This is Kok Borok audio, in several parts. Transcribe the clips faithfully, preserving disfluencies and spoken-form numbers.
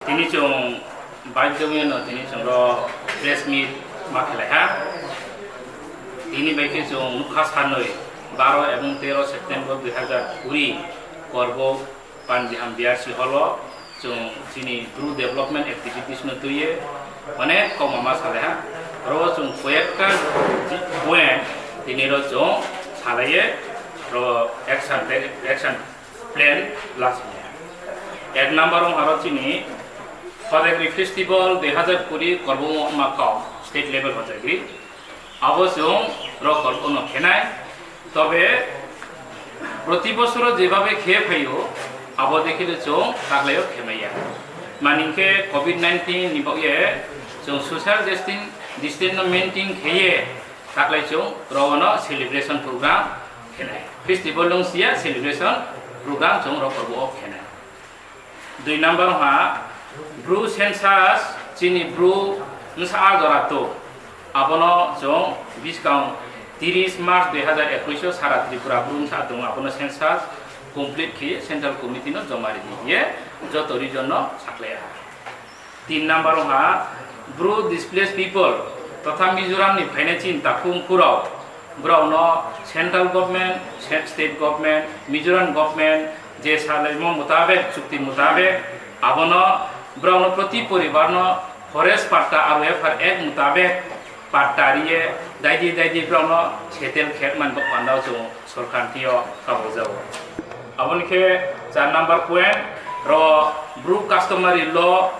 Tini chwng baidhyo wngwi no tini chwng ro press meet ma khlai ha. Tini bai khe chwng nukha sanwi baro ebong tero September dui hazar kuri Korbo Panjiham B R C hall o chwng chini Bru development activities no twiwi onek kok ma ma salai ha. Oro chwng koyekta point tini ro chwng salaiwi ro action, action plan last. Ek number wng aro chini Hojagri Festival dui hazar kuri Korbo Makau state level Hojagri. Abo chwng rokor ono khenai. Tobe proti bosoro jebabe khe phaio, abo dekhe de chwng taklaio khemaiya. Mani khe covid nineteen ni bagwi chwng social distan-, distance no maintain kheye taklai chwng rono celebration program khenai. Festival lungsiya celebration program chwng rokor bo khenai. Dui number ha Bru census, chini Bru nsa a jora to. Abono chwng biskang tiris March dui hazar ekush o sara Tripura Bru nsa tongo, abono census complete khe central committee no joma ridi ye joto region no saklai ha. Tin number ha Bru displaced people totha Mizoram ni phainai chini takhuk kurao. Borokno central government, se-, state government, Mizoram government je salaimo mutabek, chukti mutabek, abono borokno proti poribarno forest patta R O F R Act mutabek patta riye daidi daidi borokno settle khe man bo panda chwng sorkar tio kabuk jago. Aboni khe char number point ro Bru customary law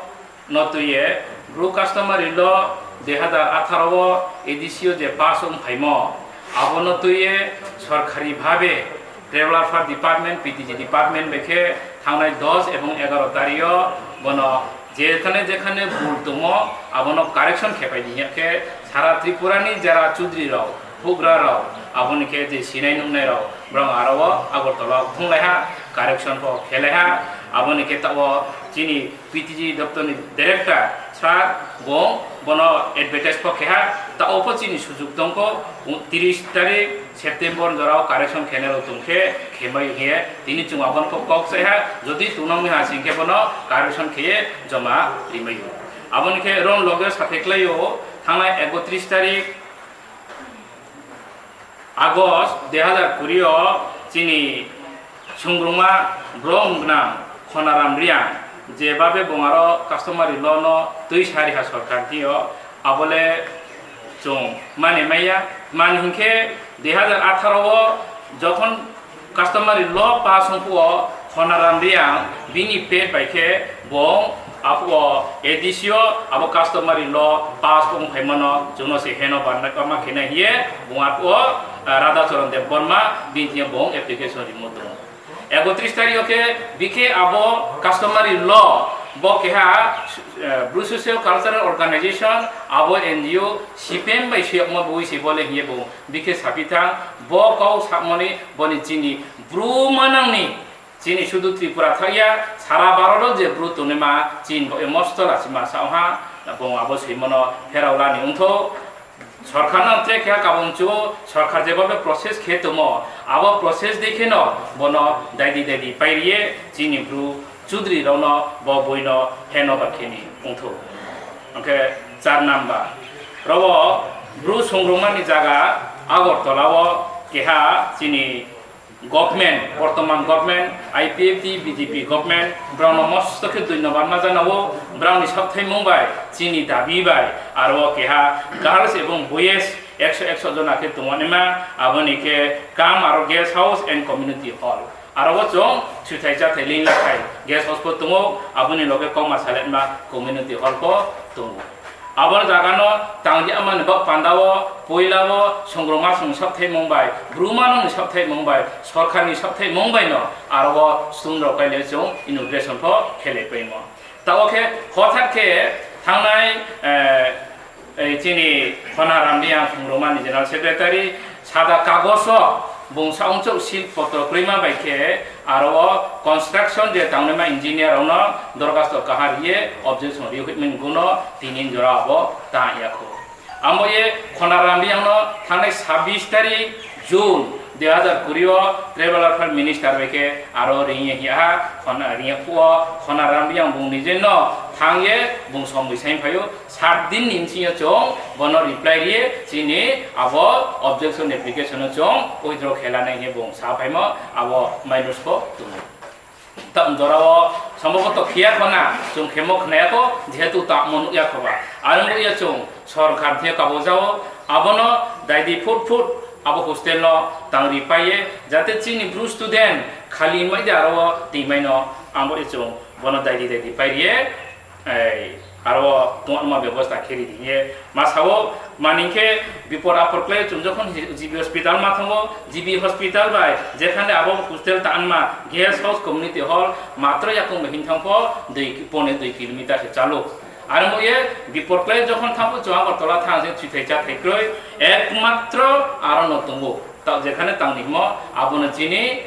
no twiye Bru customary law dui hazar atharo o A D C o je pass wng phaimo, abono twiye sorkari bhabe Tribal Welfare Department, P T G Department bai khe thangnai dos ebong egaro tario bono jekhane jekhane bul tongmo abono correction khe pai di hiya khe sara Tripura ni jara chudri rok, hugra rok, aboni khe je sinai nuknai rok, borok aro o Agartala o thunglai ha, correction pho khelai ha, aboni khe tabo chini P T G doptor ni director sir bo bono advertise pho khe ha, ta opho chini sujuk tongkho, tiris tarik September jora o correction khenai rok tong khe khemai hiye tini chwng abono pho kok sai ha, jodi tunang ha sing khe bono correction kheye joma rimai o. Aboni khe ron loge sathai klai o thangnai ekotris tarik August dui hazar kuri o chini Sungrungma borok wngna Khonaram Reang je babe bongaro customary law no twi sari ha sorkar tio abole chwng mani maya mani hinkhe dui hazar atharo o jokhon customary law pass wngphuo Khonaram Reang bini pet bai khe bong aphuo A D C o abo customary law pass wng phaimano chwngno se heno barna kama khena hiye bong aphuo Radhacharan Debbarma bini bong application rimo tongo. Ekotris tarik o khe bikhe abo customary law bo keha, eh, Bru Social Cultural Organization abo N G O C P M bai suyakma bui se bole hiye bo bikhe sapithang bo kau sakmani boni chini Bru manangni chini sudu Tripura thakya sara Bharat o je Bru tonima chini bo emosto lachima saoha bo abo swimano pheraulani wngtho. Sorkar no tre khe kabung chu sorkar jeba be process khe tomo abo process de khe no bono daidi daidi pairiye chini Bru chudri rok no bo bui no heno ba kheni wngthu. Oke char number robo Bru songrongma ni jaga Agartala o keha chini Government, bortoman government, I P F T, B J P government, borokno mosto khe dhonnobad ma janao, borokni sokthai mung bai, chini dabi bai, aro keha girls ebong boys ekso ekso jona khe tongmani ma, aboni khe kam aro guest house and community hall. Aro o chwng thwithai chathai linglakhai guest house bo tongo, aboni loge kokma saletma community hall bo tongo. Abo jagano tangdi amani bak pandao puilao songrongma song sokthai mung bai, bruma nungni sokthai mung bai, sorkarni sokthai mung bai no aro o stone rok kaile chwng inauguration pho khelai paimo. Tao khe hothat khe thangnai, eh, eh, chini Khona Ramliang songrongmani General Secretary sada kagoso bung saungchok sil potro kwrwima bai khe aro o construction je tangnaima engineer rokno dorkhasto kahar ye objection riwi hwnwi guno tinin jora abo ta yakho. Amo ye Khona Ramliang no thangnai sabbish tarik June dui hazar kuri o Tribal Welfare Minister bai khe aro ringye hiya ha Khona ringye phuo Khona Ramliang bung nije no Thang ye bung somoi sai phaio, sat din ni bsing yo chwng bono reply ri ye chini abo objection application no chwng withdraw khe lanai hwnwi bung sa phaimo abo minus bo tongo. Tam jora o sambhaboto khiya khona chwng khemo khna ya kho, jehetu tamo nuk ya kho ba. Aro nuk ya chwng sorkar thik kabo jao, abono daidi phut phut abo hostel no tang ri pai ye, jate chini Bru student khali mai de aro twi mai no abo ye chwng bono daidi daidi pai ri ye. Ei, aro tongma bebosta khe ri di. Ye, ma sao, mani khe bipor apor khlai chwng jokhon G B hospital ma thango, G B hospital bai jekhane abo hostel ta anma guest house community hall matro yakung bai hin thangpho dui, pone dui kilometer se chalo. Aro mo ye bipor khlai jokhon thangpho chwng Agartala thang se chithai cha thai kroi, ekmatro aro no tongo. Ta jekhane tangni mo abono chini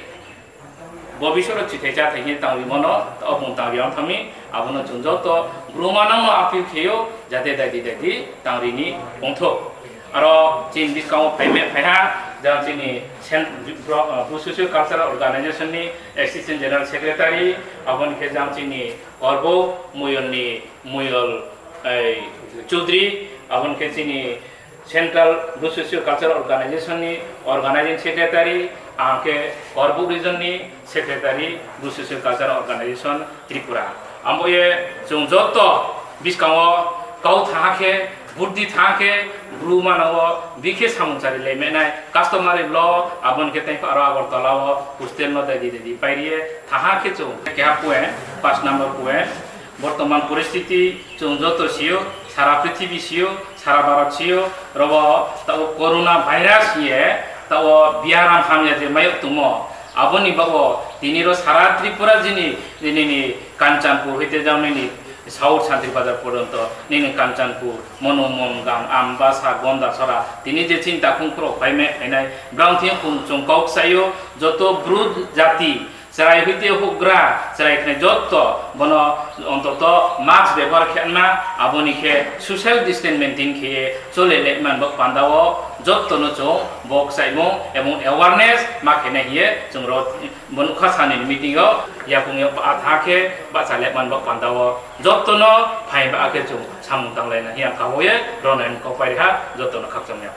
Bobisoro chithai cha thai khe tangwi mano, o bung tangwi ang thangmi, abono chwng joto Bru manangno appeal kheyo, jate daidi daidi tangrini ongthok. Aro chini bwskango phaime phaiha, jang chini Cent-, Bro-, uh, Bru Socio Cultural Organization ni Assistant General Secretary, aboni khe jang chini Orbo Moyol ni Moyol, ei, Chaudhary, aboni khe chini Central Bru Socio Cultural Organization ni Organizing Secretary, ang khe Korbuk Region ni Secretary Bru Socio Cultural Organization Tripura. Amo ye chwng joto bwskango kau thaha khe, buddi thaha khe, Bru manao bikhe samung chari lai menai, customary law, aboni khe tei aro Agartala o hostel no daidi daidi pairiye thaha khe chwng keha point, paanch number point, bortoman poristiti chwng joto sio, sara prithibi sio, sara Bharat sio, robo tao corona virus ye tao biaram hamya je mayok tongmo, aboni bago tini ro sara Tripura jini, nini Kanchanpur hoite jang nini South Santri Bazar porjonto, nini Kanchanpur, Monu, Mumgang, Ambasa, Gondasora, tini je chini takhung khorok phaime phainai, brang thing khung chwng kok saio, joto Bru jati, chwrai hoite hugra, chwrai khnai jotto bono ontoto mask bebohar khe wngna, aboni khe social distance maintain khe chole le man bok pandao jotto no chwng bok saimung ebong awareness ma khe nai hiye chwng ro bono kha sani meeting o yakung yok ba tha khe ba cha le man bok pandao jotto no phai ba khe chwng samung tang lai na hiya kawoye ro nai kok pai ha jotto no khakchang ya.